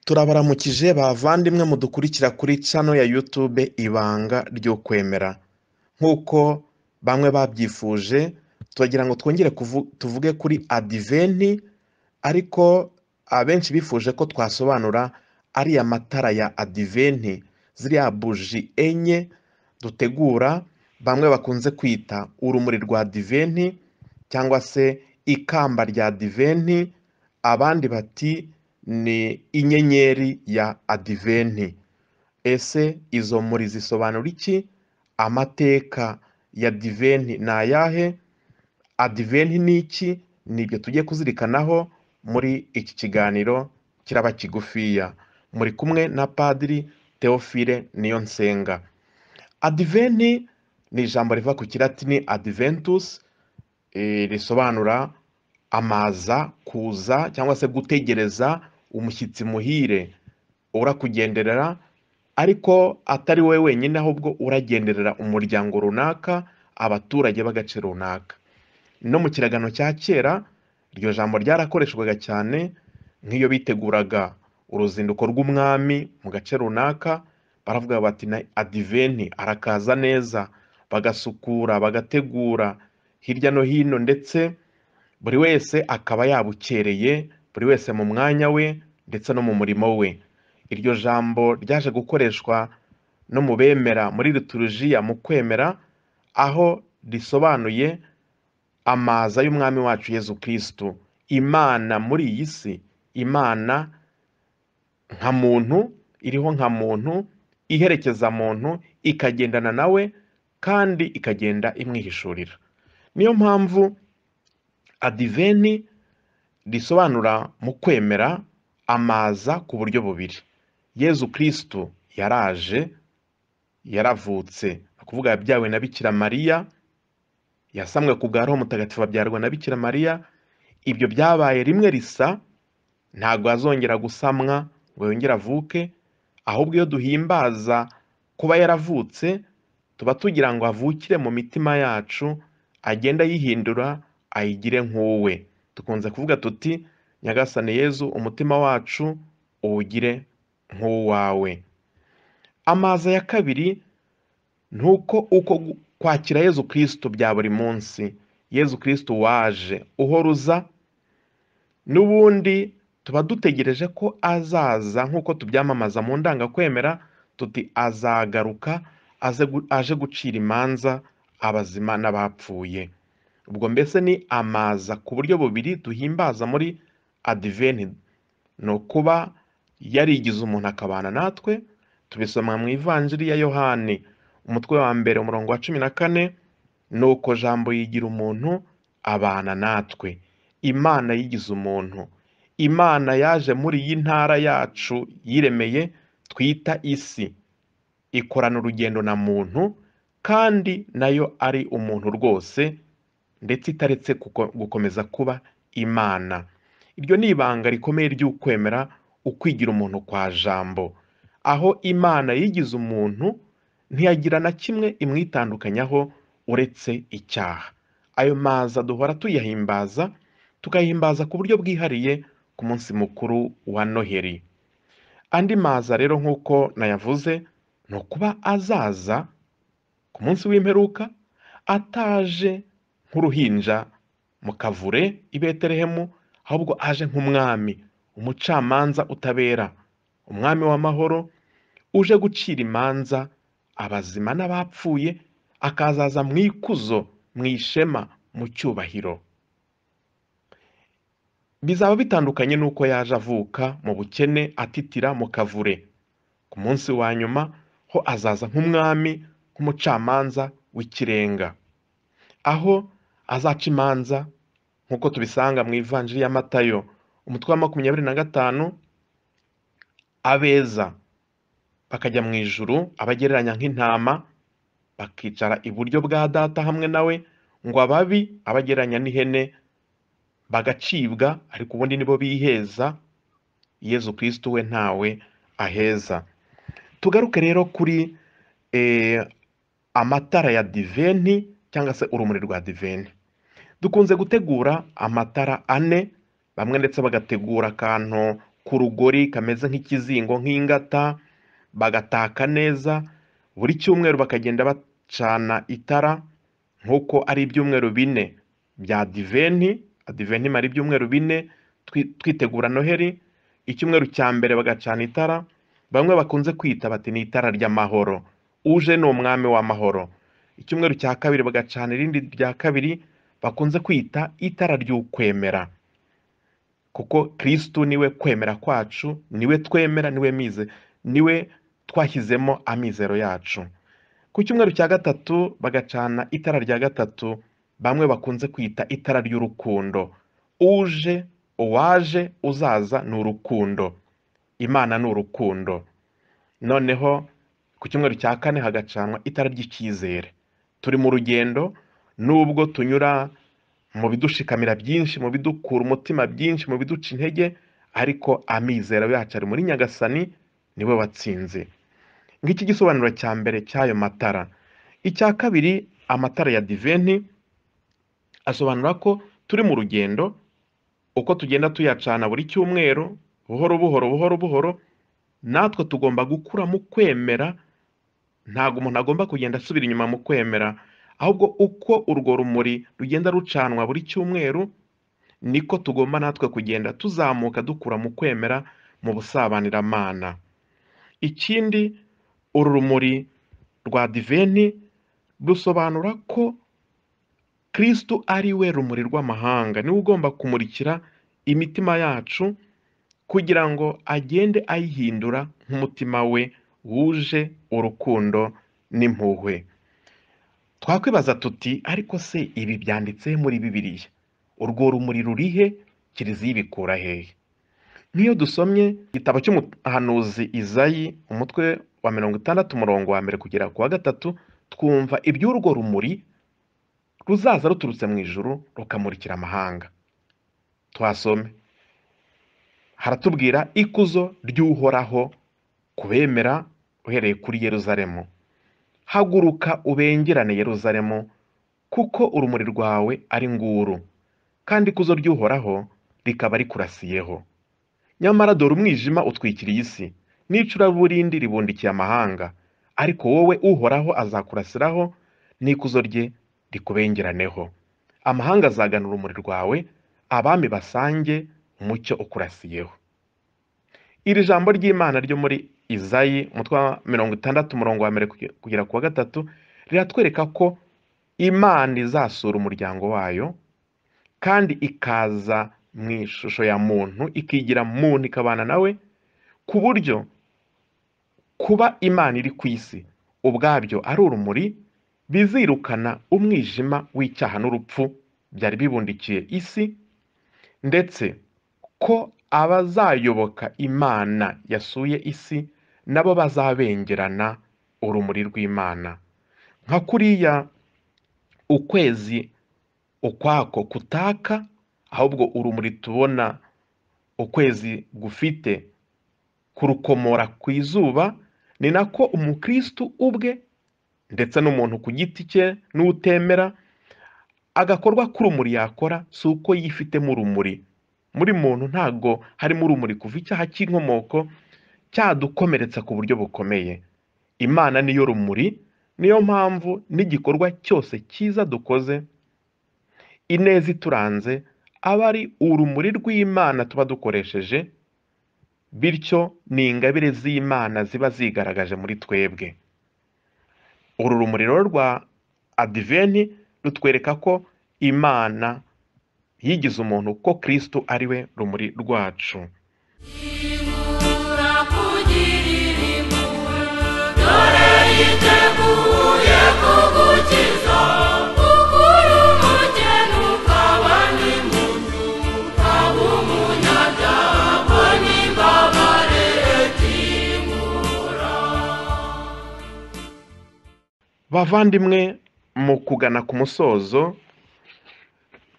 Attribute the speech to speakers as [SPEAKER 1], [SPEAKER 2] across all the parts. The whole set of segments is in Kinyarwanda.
[SPEAKER 1] Turabaramukije bavandimwe mudukurikira kuri channel ya YouTube Ibanga ry'Ukwemera. Nk'uko bamwe babyifuje, turagira ngo twongere tuvuge kuri Adiventi, ariko abenshi bifuje ko twasobanura ariya matara ya Adiventi, ziriya buji enye dutegura, bamwe bakunze kwita urumuri rwa Adiventi cyangwa se ikamba rya Adiventi, abandi bati ni inyenyeri ya Adiventi. Ese izo muri zisobanura iki? Amateka ya Adiventi ni ayahe? Adiventi ni iki? Ni ibyo tugiye kuzirikanaho muri iki kiganiro kiraba kigufiya. Muri kumwe na Padiri Theophile Niyonsenga. Adiventi ni ijambo riva ku kilatini adventus, risobanura amaza, kuza cyangwa se gutegereza umushyitsi muhire urakugenderera, ariko atari wowe wenyine, ahubwo uragenderera umuryango runaka, abaturage b'agace runaka. No mu kiragano cya kera iryo jambo ryarakoreshwaga cyane, nk'iyo biteguraga uruzinduko rw'umwami mu gace runaka, baravuga bati na Adiventi arakaza neza, bagasukura, bagategura hirya no hino, ndetse buri wese akaba yabukereye, buri wese mu mwanya we ndetse no mu murimo we. Iryo jambo ryaje gukoreshwa no mu bemera muri liturujia, mu kwemera, aho risobanuye amaza y'umwami wacu Yezu Kristu, Imana muri iyi si, Imana nka muntu, iriho nka muntu, iherekeza muntu, ikagendana nawe kandi ikagenda imwihishurira. Niyo mpamvu Adiventi risobanura mu kwemera amaza ku buryo bubiri. Yezu Kristu yaraje, yaravutse, ni ukuvuga yabyawe na Bikira Mariya, yasamwe ku bwa Roho Mutagatifu abyarwa na Bikira Mariya. Ibyo byabaye rimwe risa, ntabwo azongera gusamwa ngo yongere avuke, ahubwo iyo duhimbaza kuba yaravutse, tuba tugira ngo avukire mu mitima yacu, agende ayihindura ayigire nk'uwe. Dukunze kuvuga tuti Nyagasani Yezu, umutima wacu uwugire nk'uwawe. Amaza ya kabiri ni uko kwakira Yezu Kristu bya buri munsi. Yezu Kristu waje uhora uza, n'ubundi tuba dutegereje ko azaza, nk'uko tubyamamaza mu ndangakwemera tuti azagaruka aje gucira imanza abazima n'abapfuye. Ubwo mbese ni amaza ku buryo bubiri duhimbaza muri Adiventi, ni ukuba yarigize umuntu akabana natwe. Tubisoma mu Ivanjiri ya Yohani umutwe wa 1 umurongo wa 14, nuko Jambo yigira umuntu abana natwe. Imana yigize umuntu, Imana yaje muri iyi ntara yacu yiremeye twita isi, ikorana urugendo na muntu, kandi nayo ari umuntu rwose, ndetse itaretse gukomeza kuba Imana. Iryo ni ibanga rikomeye ry'ukwemera, ukwigira umuntu kwa Jambo, aho Imana yigize umuntu ntiyagira na kimwe imwitandukanyaho uretse icyaha. Ayo maza duhora tuyahimbaza, tukayahimbaza ku buryo bwihariye ku munsi mukuru wa Noheri. Andi maza rero nk'uko nayavuze, ni ukuba azaza ku munsi w'imperuka, ataje nk'uruhinja mu kavure i Betelehemu, ahubwo aje nk'umwami, umucamanza utabera, umwami w'amahoro, uje gucira imanza abazima n'abapfuye, akazaza mu ikuzo, mu ishema, mu cyubahiro. Bizaba bitandukanye n'uko yaje avuka mu bukene, atitira mu kavure. Ku munsi wa nyuma ho azaza nk'umwami, nk'umucamanza w'ikirenga, aho azaca imanza nk'uko tubisanga mu Ivanjiri ya Matayo umutwe wa 25, abeza bakajya mu ijuru, abagereranya nk'intama bakicara iburyo bwa Data hamwe nawe, ngo ababi abagereranya n'ihene bagacibwa, ariko ubundi nibo biheza. Yezu Kristu we ntawe aheza. Tugaruke rero kuri amatara ya Adiventi cyangwa se urumuri rwa Adiventi. Dukunze gutegura amatara ane, bamwe ndetse bagategura akantu ku rugori kameze nk'ikizingo nk'ingata, bagataka neza. Buri cyumweru bakagenda bacana itara, nk'uko ari ibyumweru 4 bya Adiventi. Adiventi imara ibyumweru 4 twitegura Noheli. Icyumweru cya mbere bagacana itara, bamwe bakunze kwita bati ni itara ry'amahoro, uje ni umwami w'amahoro. Icyumweru cya kabiri bagacana irindi rya kabiri bakunze kwita itara ry'ukwemera, kuko Kristu niwe kwemera kwacu, niwe twemera, niwe mize, niwe twashyizemo amizero yacu. Ku cyumweru cya gatatu bagacana itara rya gatatu bamwe bakunze kwita itara ry'urukundo, uje, uwaje, uzaza ni urukundo, Imana ni urukundo. Noneho ku cyumweru cya kane hagacanwa itara ry'icyizere. Turi mu rugendo, nubwo tunyura mu bidushikamira byinshi, mu bidukura umutima byinshi, mu biduca intege, ariko amizero yacu ari muri Nyagasani, niwe watsinze. Ngiki gisobanuro cya mbere cy'ayo matara. Icya kabiri, amatara ya Adiventi asobanura ko turi mu rugendo, uko tugenda tuyacana buri cyumweru, buhoro buhoro buhoro buhoro, natwe tugomba gukura mu kwemera. Ntabwo umuntu agomba kugenda asubira inyuma mu kwemera, ahubwo uko urwo rumuri rugenda rucanwa buri cyumweru, niko tugomba natwe kugenda tuzamuka dukura mu kwemera, mu busabaniramana. Ikindi, uru rumuri rwa Adiventi rusobanura ko Kristu ari we rumuri rw'amahanga, niwe ugomba kumurikira imitima yacu kugira ngo agende ayihindura nk'umutima we wuje urukundo n'impuhwe. Twakwibaza tuti ariko se ibi byanditse muri Bibiliya, urwo rumuri rurihe? Kiliziya ibikura hehe? Nk'iyo dusomye igitabo cy'umuhanuzi Izayi umutwe wa 60 umurongo wa 1 kugera ku wa 3, twumva iby'urwo rumuri ruzaza ruturutse mu ijuru rukamurikira amahanga. Twasome, haratubwira ikuzo ry'Uhoraho kubemera uhereye kuri Yeruzalemu. Haguruka ubengerane Yeruzalemu, kuko urumuri rwawe ari nguru, kandi ikuzo ry'Uhoraho rikaba rikurasiyeho. Nyamara dore umwijima utwikiriye isi, n'icuraburindi ribundikiye amahanga, ariko wowe Uhoraho azakurasiraho, n'ikuzo rye rikubengeraneho. Amahanga azagana urumuri rwawe, abami basange umucyo ukurasiyeho. Iri jambo ry'Imana ryo muri Izayi umutwe wa 60 umurongo wa 1 kugera ku wa 3 riratwereka ko Imana izasura umuryango wayo, kandi ikaza mu ishusho ya muntu, ikigira muntu, ikabana nawe, ku buryo kuba Imana iri ku isi ubwabyo ari urumuri, bizirukana umwijima w'icyaha n'urupfu byari bibundikiye isi, ndetse ko abazayoboka Imana yasuye isi nabo bazabengerana urumuri rw'Imana. Nka kuriya ukwezi ukwako kutaka, ahubwo urumuri tubona ukwezi gufite kurukomora ku izuba, ni nako umukristu ubwe ndetse n'umuntu ku giti cye n'utemera agakorwa k'urumuri yakora si uko yifitemo urumuri. Muri muntu ntago harimo urumuri kuva icyaha cy'inkomoko cyadukomeretsa ku buryo bukomeye. Imana niyo rumuri, niyo mpamvu n'igikorwa cyose cyiza dukoze, ineza ituranze, aba ari urumuri rw'Imana tuba dukoresheje, bityo ni ingabire z'Imana ziba zigaragaje muri twebwe. Uru rumuri rero rwa Adiventi rutwereka ko Imana yigize umuntu, ko Kristo ari we rumuri rwacu. Bavandimwe, mu kugana ku musozo,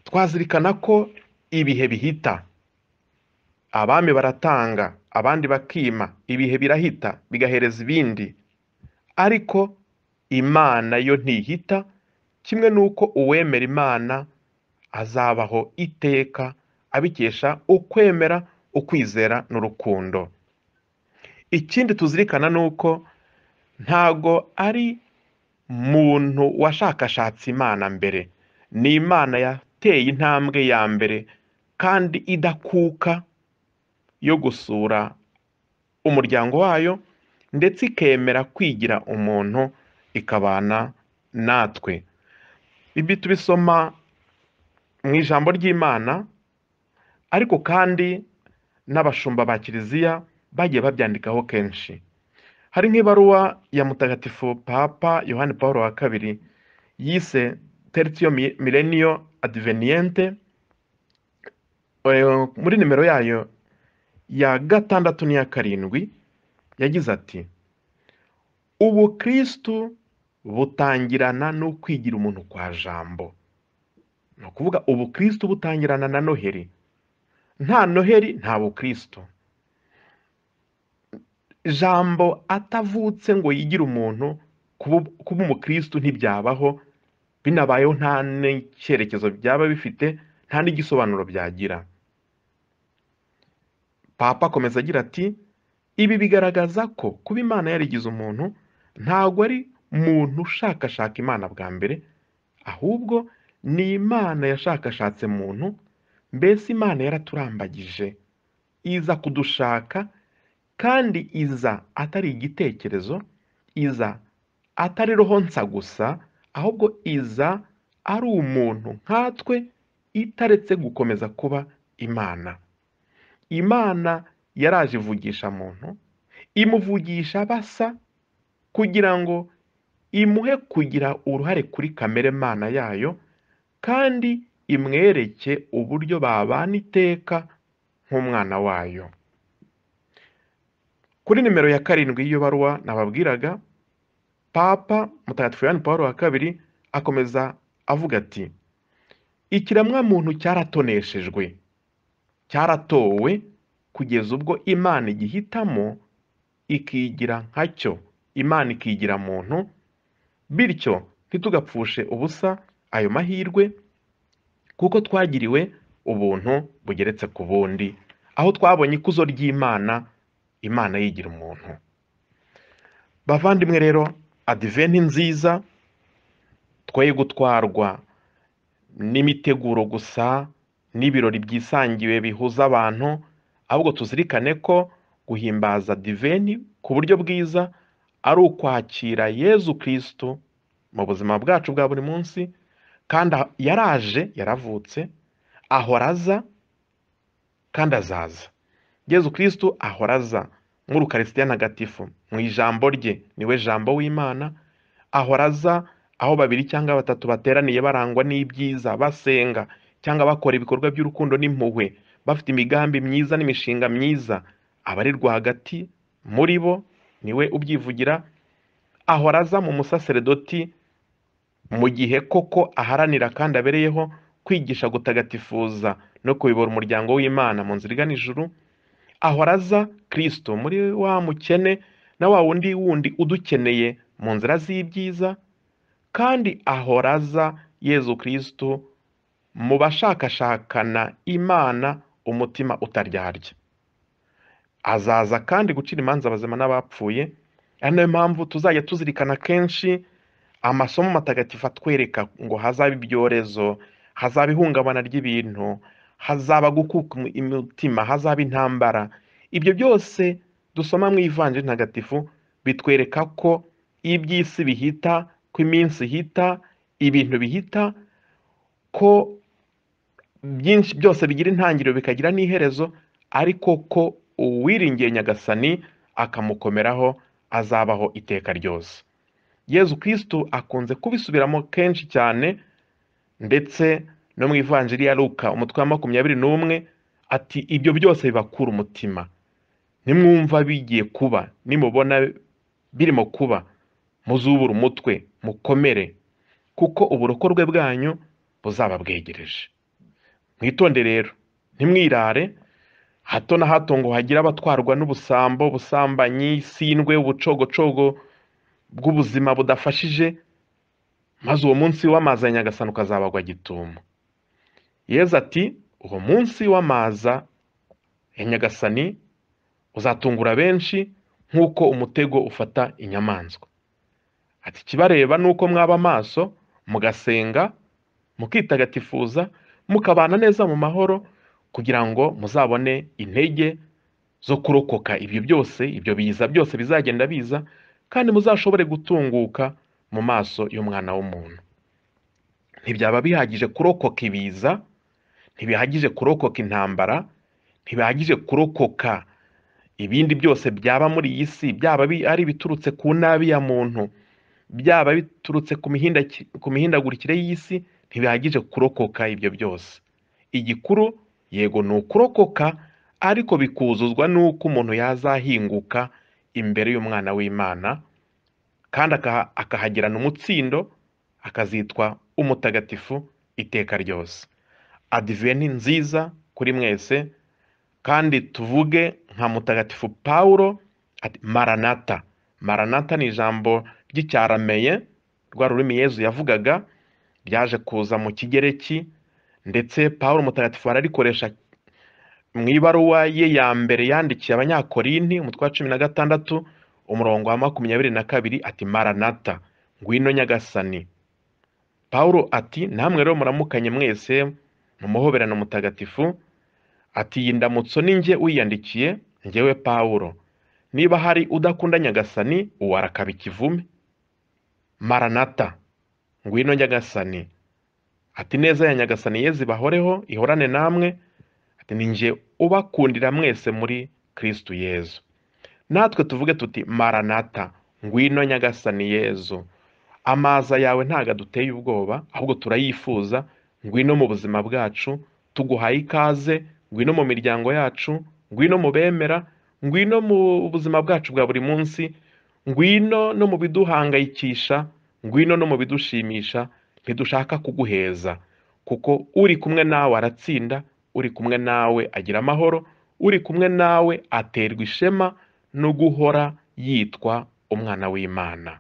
[SPEAKER 1] twazirikana ko ibihe bihita. Abami baratanga, abandi bakima, ibihe birahita bigahereza ibindi, ariko Imana yo ntihita, kimwe n'uko uwemera Imana azabaho iteka abikesha ukwemera, ukwizera n'urukundo. Ikindi tuzirikana ni uko ntago ari muntu washakashatse Imana mbere, ni Imana yateye intambwe ya mbere kandi idakuka yo gusura umuryango wayo, ndetse ikemera kwigira umuntu ikabana natwe. Ibi tubisoma mu ijambo ry'Imana, ariko kandi n'abashumba ba Kiliziya bagiye babyandikaho kenshi. Hari nk'ibaruwa ya Mutagatifu Papa Yohani Pawulo wa kabiri yise Tertio Millennio Adveniente, muri nimero yayo ya 6 n'iya 7 yagize ati: ubukristu butangirana no kwigira umuntu kwa Jambo. Ni ukuvuga ubukristu butangirana na Noheri. Nta Noheri nta bukristu. Jambo atavutse ngo yigire umuntu, kuba umukristu ntibyabaho, binabayeho nta n'icyerekezo byaba bifite, nta n'igisobanuro byagira. Papa akomeza agira ati: ibi bigaragaza ko kuba Imana yarigize umuntu ntabwo ari muntu ushakashaka Imana bwa mbere, ahubwo ni Imana yashakashatse muntu. Mbese Imana yaraturambagije, iza kudushaka, kandi iza atari igitekerezo, iza atari roho nsa gusa, ahubwo iza ari umuntu nkatwe, itaretse gukomeza kuba Imana. Imana yaraje ivugisha muntu, imuvugisha basa, kugira ngo imuhe kugira uruhare kuri kamere mana yayo, kandi imwereke uburyo babana iteka nk'umwana wayo. Kuri nimero ya 7 y'iyo baruwa nababwiraga, Papa Mutagatifu Yohani Pawulo wa kabiri akomeza avuga ati: ikiremwa muntu cyaratoneshejwe, cyaratowe kugeza ubwo Imana igihitamo ikigira nkacyo, Imana ikigira muntu, bityo ntitugapfushe ubusa ayo mahirwe, kuko twagiriwe ubuntu bugeretse ku bundi, aho twabonye ikuzo ry'Imana, Imana yigira umuntu. Bavandimwe rero, Adventi nziza twoye gutwarwa n'imiteguro gusa n'ibirori byisangiwe bihuza abantu, ahubwo tuzirikane ko guhimbaza Adventi ku buryo bwiza ari ukwakira Yezu Kristo mu buzima bwacu bwa buri munsi, kandi yaraje, yaravutse, ahora aza kandi azaza. Yezu Kristo ahora aza muri Ukaristiya Ntagatifu, mu ijambo rye, niwe jambo w'Imana, ahora aza aho babiri cyangwa batatu bateraniye barangwa n'ibyiza, basenga cyangwa bakora ibikorwa by'urukundo n'impuhwe, bafite imigambi myiza n'imishinga myiza, abari rwagati muri bo niwe ubyivugira. Ahora aza mu musaseredoti mu gihe koko aharanira kandi abereyeho kwigisha gutagatifuza no kuyobora umuryango w'Imana mu nzira igana ijuru. Ahora aza Kristo muri wa mukene na wa wundi wundi udukeneye mu nzira z'ibyiza, kandi ahora aza Yezu Kristo mu bashakashakana Imana umutima utaryarya. Azaza kandi gucira imanza abazima n'abapfuye. Ari nayo mpamvu tuzajya tuzirikana kenshi amasomo matagatifu atwereka ngo hazaba ibyorezo, hazaba ihungabana ry'ibintu, hazaba gukuka imitima, hazaba intambara. Ibyo byose dusoma mu Ivanjiri Ntagatifu bitwereka ko iby'isi bihita, ko iminsi ihita, ibintu bihita, ko byinshi byose bigira intangiriro bikagira n'iherezo, ariko ko uwiringiye Nyagasani akamukomeraho azabaho iteka ryose. Yezu Kristo akunze kubisubiramo kenshi cyane, ndetse no mu Ivanjiri ya Luka umutwe wa 21 ati ibyo byose bibakura umutima, nimwumva bigiye kuba, nimubona birimo kuba, muzubure umutwe mukomere, kuko uburokorwe bwanyu buzaba bwegereje. Mwitonde rero, ntimwirare hato na hato ngo hagire abatwarwa n'ubusambo, ubusambanyi, isindwe, ubucogocogo bw'ubuzima budafashije, maze uwo munsi w'amaza ya Nyagasani ukazabagwa gitumo. Yezu ati uwo munsi w'amaza ya Nyagasani uzatungura benshi nk'uko umutego ufata inyamaswa. Ati ikibareba ni uko mwaba amaso, mugasenga, mukitagatifuza, mukabana neza mu mahoro, kugira ngo muzabone intege zo kurokoka ibyo byose, ibyo biza byose bizagenda biza, kandi muzashobore gutunguka mu maso y'umwana w'umuntu. Ntibyaba bihagije kurokoka ibiza, ntibihagije kurokoka intambara, ntibihagije kurokoka ibindi byose byaba muri iyi si, byaba ari ibiturutse ku nabi ya muntu, byaba biturutse ku mihindagurikire y'isi, ntibihagije kurokoka ibyo byose. Igikuru yego ni ukurokoka, ariko bikuzuzwa n'uko umuntu yazahinguka imbere y'umwana w'Imana, kandi akahagirana umutsindo, akazitwa umutagatifu iteka ryose. Adiventi nziza kuri mwese, kandi tuvuge nka Mutagatifu Pawulo ati Maranata. Maranata ni ijambo ry'icyarameye, rwa rurimi Yezu yavugaga, ryaje kuza mu Kigereki, ndetse Pawulo Mutagatifu ararikoresha mu ibaruwa ye ya mbere yandikiye Abanyakorinti, umutwe wa 16, umurongo wa 22, ati Maranata, ngwino Nyagasani. Pawulo ati namwe rero muramukanye mwese mu muhoberano mutagatifu, ati iyi ndamutso ni njye uyiyandikiye, njyewe Pawulo. Niba hari udakunda Nyagasani, uwo arakaba ikivume. Maranata, ngwino Nyagasani. Ati neza ya Nyagasani Yezu ibahoreho, ihorane namwe. Ati ni njye ubakundira mwese muri Kristu Yezu. Natwe tuvuge tuti Maranata, ngwino Nyagasani Yezu. Amaza yawe ntago aduteye ubwoba, ahubwo turayifuza. Ngwino mu buzima bwacu, tuguhaye ikaze, ngwino mu miryango yacu, ngwino mu bemera, ngwino mu buzima bwacu bwa buri munsi, ngwino no mu biduhangayikisha, ngwino no mu bidushimisha. Ntidushaka kuguheza, kuko uri kumwe nawe aratsinda, uri kumwe nawe agira amahoro, uri kumwe nawe aterwa ishema no guhora yitwa umwana w'Imana.